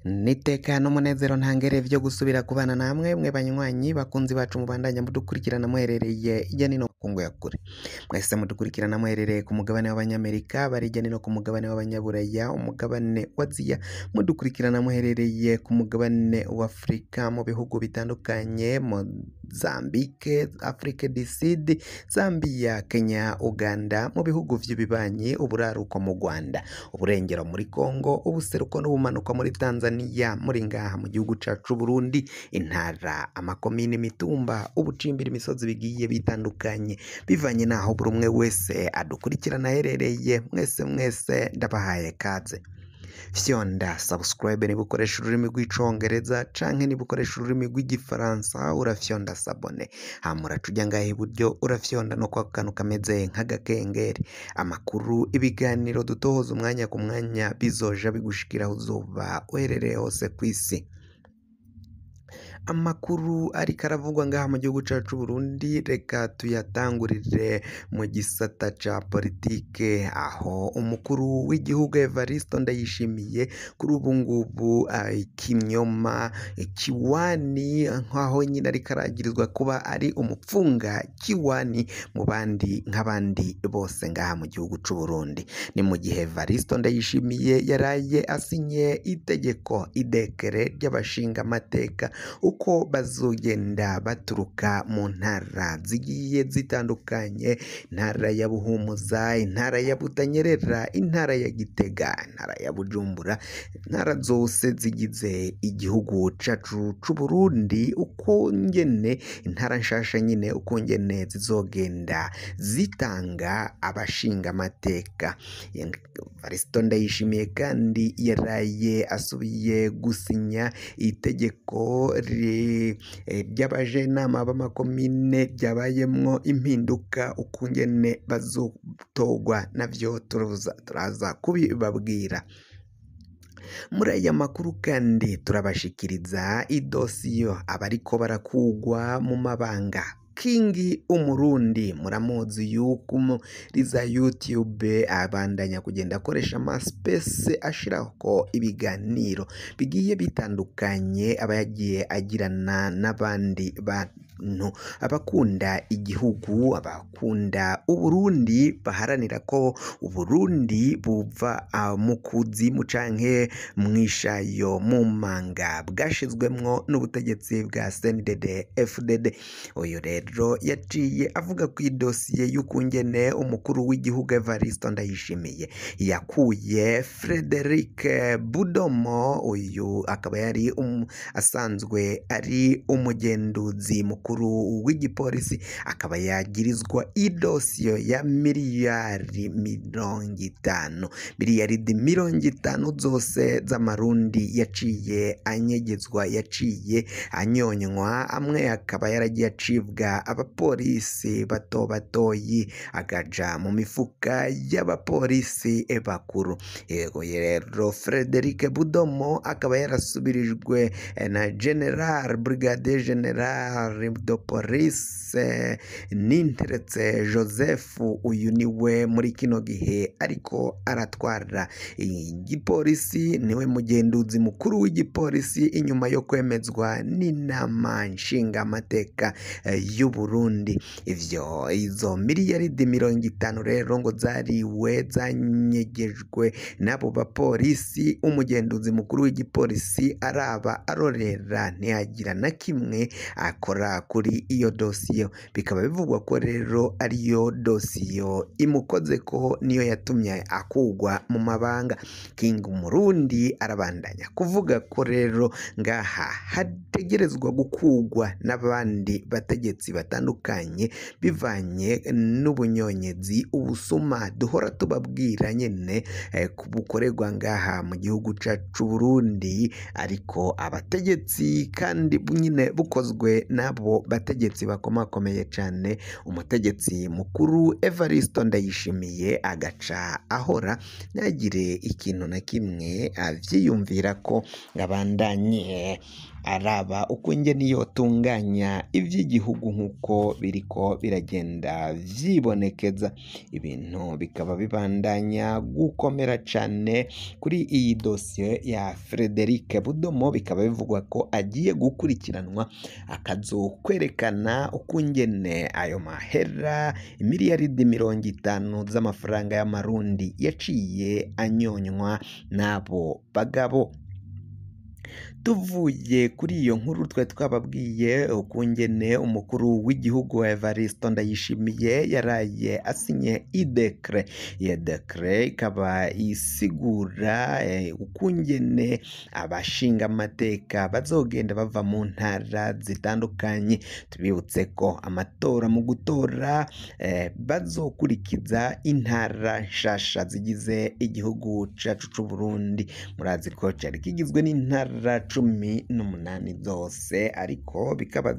Niteka n'umunezero ntangere vyo gusubira kubana namwe mwe banywanyi bakunzi bacu mubandanya mudukurikirana muherereye irya nino kungu ya kure. Mwese mudukurikirana muherereye ku mugabane w'Abanyamerika, bari irya nino ku mugabane w'Abanyaburaya, umugabane wa Aziya, mudukurikirana muherereye ku mugabane wa Afrika mu bihugu bitandukanye, Mozambique, Afrique du Sud, Zambia, Kenya, Uganda, mu bihugu vy'ibibanyi, uburaruko mu Rwanda, uburengero muri Congo, ubuseruko n'ubumanuko muri Tanzania, muri ngaha mu gihugu cacu Burundi, intara, amakomine, imitumba, ubucimbira, imisozi bigiye bitandukanye, bivanye naho buri umwe wese adukurikirana aherereye. Mwese mwese ndabahaye kaze. Fyonda subscribe niba ukoresha ururimi rw'icongereza canke niba ukoresha ururimi rw'igifaransa urafyonda s'abonner, hama uraca uja ngaha iburyo urafyonda no kwa kantu kameze nk'agakengeri. Amakuru, ibiganiro dutohoza umwanya ku mwanya bizoja bigushikira aho uzoba uherereye hose kw'isi. Amakuru ariko aravugwa ngaha mu gihugu cacu Burundi, reka tuyatangurire mu gisata ca politike, aho umukuru w'igihugu Evariste Ndayishimiye kuri ubu ngubu ikinyoma kiwani, nkaho nyine ariko aragirizwa kuba ari umupfunga kiwani mu bandi nk'abandi bose ngaha mu gihugu c'u Burundi. Ni mu gihe Evariste Ndayishimiye yaraye asinye itegeko idekere ry'abashingamateka uko bazogenda baturuka mu ntara zigiye zitandukanye, intara ya Buhumuza, intara ya Butanyerera, intara ya Gitega, intara ya Bujumbura, intara zose zigize igihugu cacu c'u Burundi, uko ngene intara nshasha nyine uko ngene zizogenda zitanga abashingamateka. Evariste Ndayishimiye kandi yaraye asubiye gusinya itegeko ry'abajenama b'amakomine ryabayemwo impinduka ukungene bazotogwa, navyo turaza kubibabwira. Muri aya makuru kandi turabashikiriza idosiyo abariko barakugwa mu mabanga. Kingi Umurundi muramuzi yuko muri za YouTube abandanya kugenda akoresha amaspace ashirako ibiganiro bigiye bitandukanye aba yagiye agirana n'abandi bantu, abakunda igihugu, abakunda Uburundi, baharanira ko Uburundi buva mu kuzimu canke mwishayo mu manga bwashizwemwo n'ubutegetsi bwa CNDD FDD. Uyu rero yaciye avuga ku idosiye y'ukungene umukuru w'igihugu Evariste Ndayishimiye yakuye Frederic Budomo, uyu akaba yari asanzwe ari umugenduzi mukuru w'igipolisi, akaba yagirizwa idosiyo ya miliyari 50, miliyaridi 50 zose z'amarundi yaciye anyegezwa, yaciye anyonywa, amwe akaba yaragiye acibwa abapolisi bato batoyi agaja mu mifuka y'abapolisi bakuru. Yego rero Frederic Budomo akaba yarasubirijwe na General Brigadier General de Police Ninteretse Joseph, uyu niwe muri kino gihe ariko aratwara igipolisi, niwe mugenduzi mukuru w'igipolisi inyuma yo kwemezwa n'inama nshingamateka y'u Burundi. Ivyo izo miliyaridi 50 rero ngo zariwe zanyegejwe n'abo bapolisi, umugenduzi mukuru w'igipolisi araba arorera ntiyagira na kimwe akora kuri iyo dosiyo. Bikaba bivugwa ko rero ariyo dosiyo imukoze ko niyo yatumye akugwa mu mabanga. King Umurundi arabandanya kuvuga ko rero ngaha hategerezwa gukugwa n'abandi bategetsi batandukanye bivanye n'ubunyonyezi, ubusuma duhora tubabwira nyene bukorerwa ngaha mu gihugu cacu Burundi, ariko abategetsi kandi nyine bukozwe nabo n'abo bategetsi bakomakomeye cane. Umutegetsi mukuru Evaristo Ndayishimiye agaca ahora ntagire ikintu na kimwe avyiyumvira ko ngabandanye araba ukungene yotunganya ivy'igihugu nk'uko biriko biragenda vyibonekeza. Ibintu bikaba bibandanya gukomera cane kuri iyi dosiye ya Frederic Budomo, bikaba bivugwa ko agiye gukurikiranwa akazokwerekana ukungene ayo mahera imiliyaridi 50 z'amafaranga y'amarundi yaciye anyonywa n'abo bagabo. Tuvuye kuri iyo nkuru twe twababwiye ukungene umukuru w'igihugu Evaristo Ndayishimiye yaraye asinye idekre. Iyo dekre ikaba isigura ukungene abashinga amateka bazogenda bava mu ntara zitandukanye. Tubibutse ko amatora mu gutora bazokurikiza intara nshasha zigize igihugu cacu c'u Burundi. Murazi ko cari kigizwe n'intara 18 zose, ariko bikaba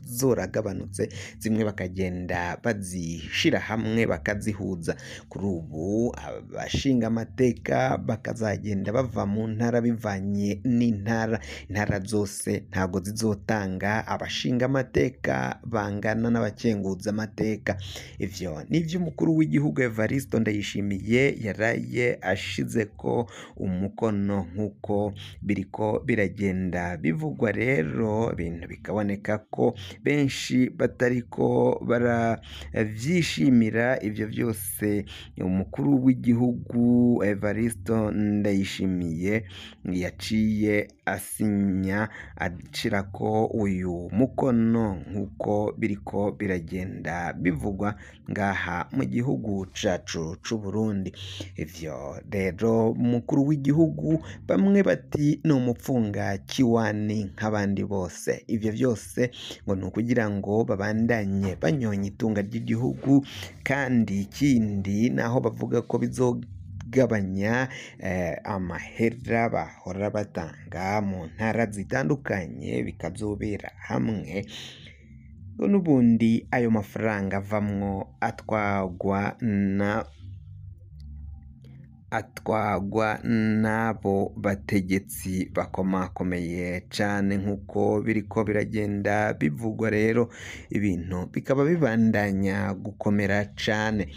zoragabanutse, zimwe bakagenda bazishira hamwe bakazihuza. Kuri ubu abashinga amateka bakazagenda bava mu ntara bivanye n'intara. Intara zose ntabwo zizotanga abashinga amateka bangana n'abakenguza amateka. Ivyo nivyo umukuru w'igihugu Evaristo Ndayishimiye yaraye ashizeko umukono nk'uko biriko biragenda bivugwa. Rero ibintu bikaboneka ko benshi batariko baravyishimira ivyo vyose umukuru w'igihugu Evaristo Ndayishimiye yaciye asinya ashirako uyu mukono nk'uko biriko biragenda bivugwa ngaha mu gihugu cacu c'u Burundi. Ivyo rero umukuru w'igihugu bamwe bati ni umupfunga kiwani nk'abandi bose. Ivyo vyose ngo ni ukugira ngo babandanye banyonya itunga ry'igihugu, kandi ikindi naho bavuga ko bizogabanya amahera bahora batanga mu ntara zitandukanye, bikazobera hamwe n'ubundi ayo mafaranga avamwo atwagwa n'abo bategetsi bakomakomeye cane nk'uko biriko biragenda bivugwa. Rero ibintu bikaba bibandanya gukomera cane.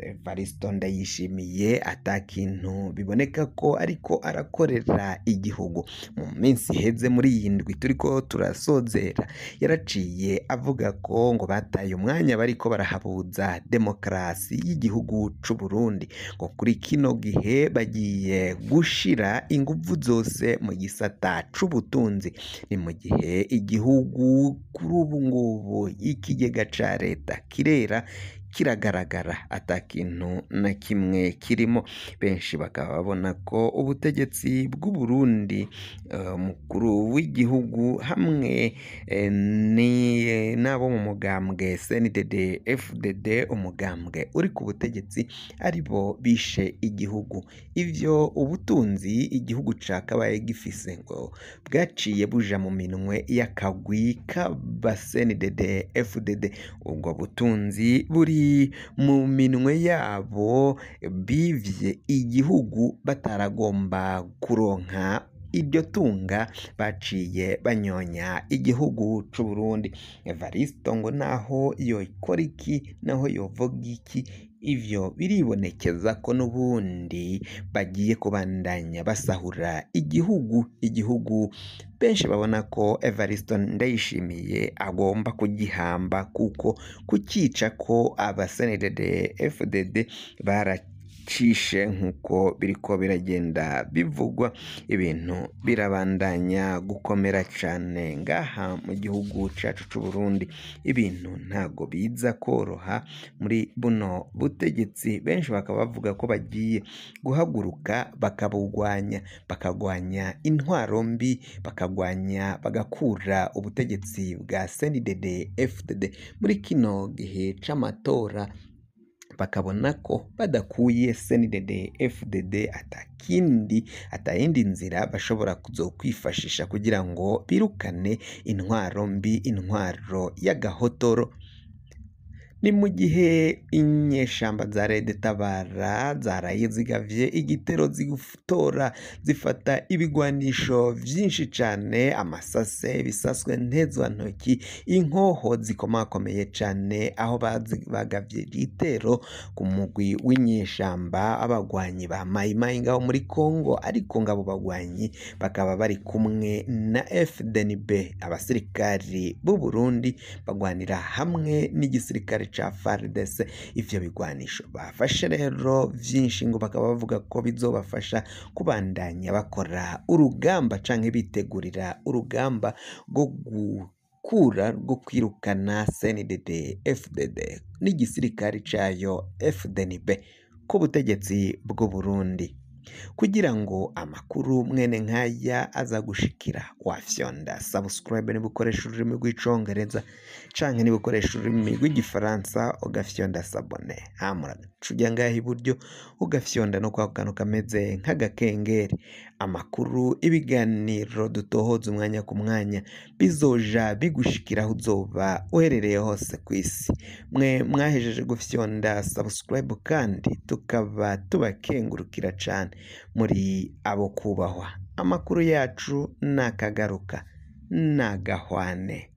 Evaristo Ndayishimiye ata kintu biboneka ko ariko arakorera igihugu. Mu minsi iheze muri iyi ndwi turiko turasozera, yaraciye avuga ko ngo bataye umwanya bariko barahabuza demokarasi y'igihugu c'u Burundi, ngo kuri kino gihe bagiye gushira inguvu zose mu gisata c'ubutunzi. Ni mu gihe igihugu kuri ubu ngubu ikigega ca leta kirera kiragaragara ata kintu na kimwe kirimo. Benshi bakaba babona ko ubutegetsi bw'u Burundi, umukuru w'igihugu hamwe n'abo mu mugambwe CNDD FDD, umugambwe uri ku butegetsi, aribo bishe igihugu. Ivyo ubutunzi igihugu cakabaye gifise ngo bwaciye buja mu minwe y'akagwi k'aba CNDD FDD. Ubwo butunzi buri mu minwe yabo, bivye igihugu bataragomba kuronka iryo tunga, baciye banyonya igihugu c'u Burundi. Evaristo ngo naho yokora iki, naho yovuga iki, ivyo biribonekeza ko n'ubundi bagiye kubandanya basahura igihugu. Igihugu benshi babona ko Evaristo Ndayishimiye agomba kugihamba, kuko kukica ko aba CNDD FDD baracishe nk'uko biriko biragenda bivugwa. Ibintu birabandanya gukomera cane ngaha mu gihugu cacu c'u Burundi. Ibintu ntago biza koroha muri buno butegetsi. Benshi bakaba bavuga ko bagiye guhaguruka bakabugwanya, bakagwanya intwaro mbi, bakagwanya bagakura ubutegetsi bwa CNDD FDD muri kino gihe c'amatora. Bakabona ko badakuye CNDD FDD atakindi, atayindi nzira bashobora kuzokwifashisha kugira ngo birukane intwaro mbi, intwaro y'agahotoro. Ni mu gihe inyeshamba za Red Tabara zaraye zigavye igitero, zitora zifata ibigwanisho vyinshi cane, amasase, ibisaswe ntezwantoki, inkoho zikomakomeye cane, aho bagavye igitero ku mugwi w'inyeshamba abagwanyi ba Mayimayi ngaho muri Kongo. Ariko ngabo bagwanyi bakaba bari kumwe na FDNB, abasirikari b'u Burundi bagwanira hamwe n'igisirikare ca FARDC. Ivyo bigwanisho bafashe rero vyinshi, ngo bakaba bavuga ko bizobafasha kubandanya bakora urugamba canke bitegurira urugamba rwo gukura, rwo kwirukana CNDD FDD n'igisirikare cayo FDNB ku butegetsi bw'u Burundi. Kugira ngo amakuru mwene nkaya aza gushikira, wafyonda subscribe niba ukoresha ururimi rw'icongereza, canke niba ukoresha ururimi rw'igifaransa ugafyonda s'abonner. Hama uraca uja ngaha iburyo ugafyonda no kwako kantu kameze nk'agakengeri. Amakuru, ibiganiro dutohoza umwanya ku mwanya bizoja bigushikira aho uzoba uherereye hose kw'isi. Mwe mwahejeje gufyonda subscribe kandi tukaba tubakengurukira cane, muri abo kubahwa. Amakuru yacu nakagaruka, nagahwane.